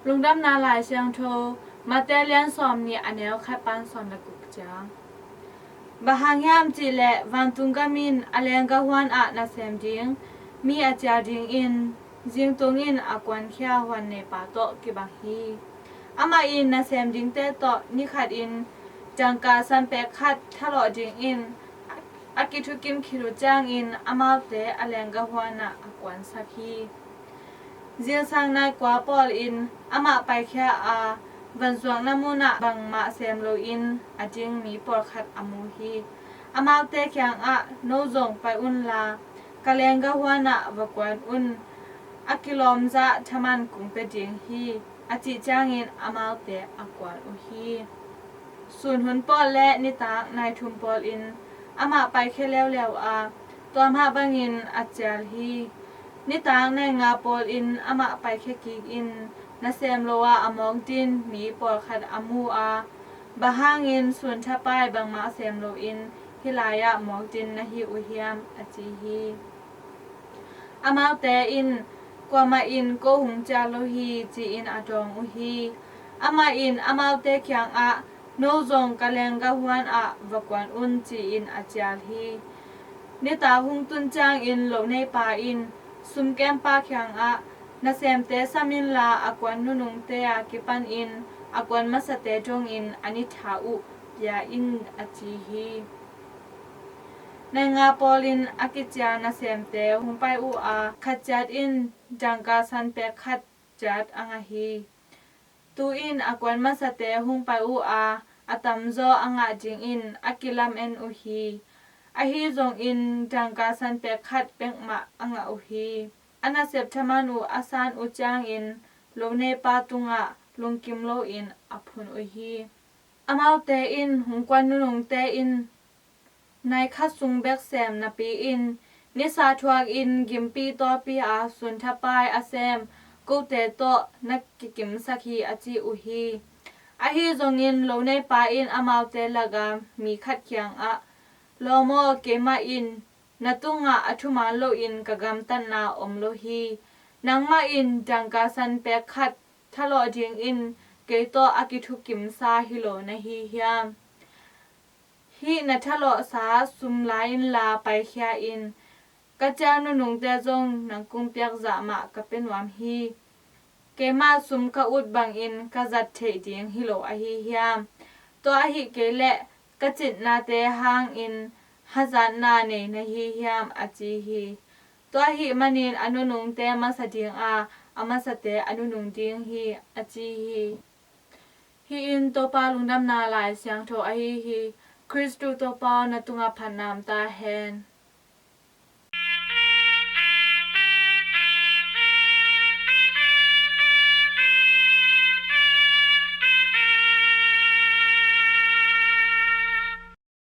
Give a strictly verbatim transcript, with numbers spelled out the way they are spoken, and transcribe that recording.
Lungdamna Lai Siangtho, Mate lian sawm nih, a neu khat pan sawm le guk ciang. Bang hang hiam cih leh vantung gam in a leenggah huan ah nasem ding mi a cial dingin zingtung in a kuankhia huan neipa tawh kibang hi. Amah in nasem dingte tawh ni khat in dangka san pek khat thalawh dingin a kithukim khit uh ciangin amaute a leenggah huan ah a kuansak hi. Zingsang nai kua pawl in amah paikhia a, vanzuakna mun ah bangmah sem loin a ding mi pawlkhat a mu hi. Amaute kiangah, "No zong pai unla, ka leenggah huan ah va kuan un. A kilawm zah thaman kong pia ding hi," a cih ciangin amaute a kuan uh hi. Sun hun pawl le nitak nai thum pawl in amah paikhia leuleu a, tua mah bangin a cial hi. Nitak nai nga pawl in amah paikhia kik in nasem lo a a mawk din mi pawlkhat a mu a, "Bang hangin sun thapai bangmah sem loin hih lai-ah mawk din na hi uh hiam?" a ci hi. Amaute in, "Kuamah in ko hong cial lo hi," ci-in a dawng uh hi. Amah in amaute kiangah, "No zong ka leenggah huan ah va kuan un," ci-in a cial hi. Nitak hong tun ciangin loneipa in sumkempa kiangah, "Nasemte sam inla, a kuan nunungte a kipanin a kuan masate dongin a nitha uh pia in," a ci hi. Nai nga pawl in a kicial nasemte hong pai uh a, khat ciat in dangka san pek khat ciat a ngah hi. Tu-in a kuan masate hong pai uh a, a tamzaw a ngah dingin a kilamen uh hi. Ahi zongin dangka san pek khat bek mah a ngah uh hi. A nasep thaman uh a san uh ciangin loneipa tungah lungkim loin a phun uh hi. Amaute in hong kuan nunungte in nai khat sung bek sem napi-in, nisa thuakin gimpi tawlpi a sun thapai a sem kote tawh na kikimsak hi, a ci uh hi. Ahi zongin loneipa in amaute laka mi khat kiangah, "Lawm aw, keimah in na tungah a thuman loin ka gamtatna om lo hi. Nangmah in dangka san pek khat thalawh dingin kei tawh a kithukimsa hi lo na hi hiam? Hih na thalawhsa sum la inla paikhia in, ka cial nunungte zong nang kong piak zah mah ka pia nuam hi. Keimah sum ka ut bangin ka zat theih ding hi lo ahi hiam? Tua ahih kei leh ka citnate hangin hazatna nei na hi hiam?" a ci hi. Tua ahih manin a nunungte masa dinga, a masate a nunung ding hi, a ci hi. Hih in Topa Lungdamna Lai Siangtho ahi hi. Khristu Topa aw, na tungah phatna om ta hen.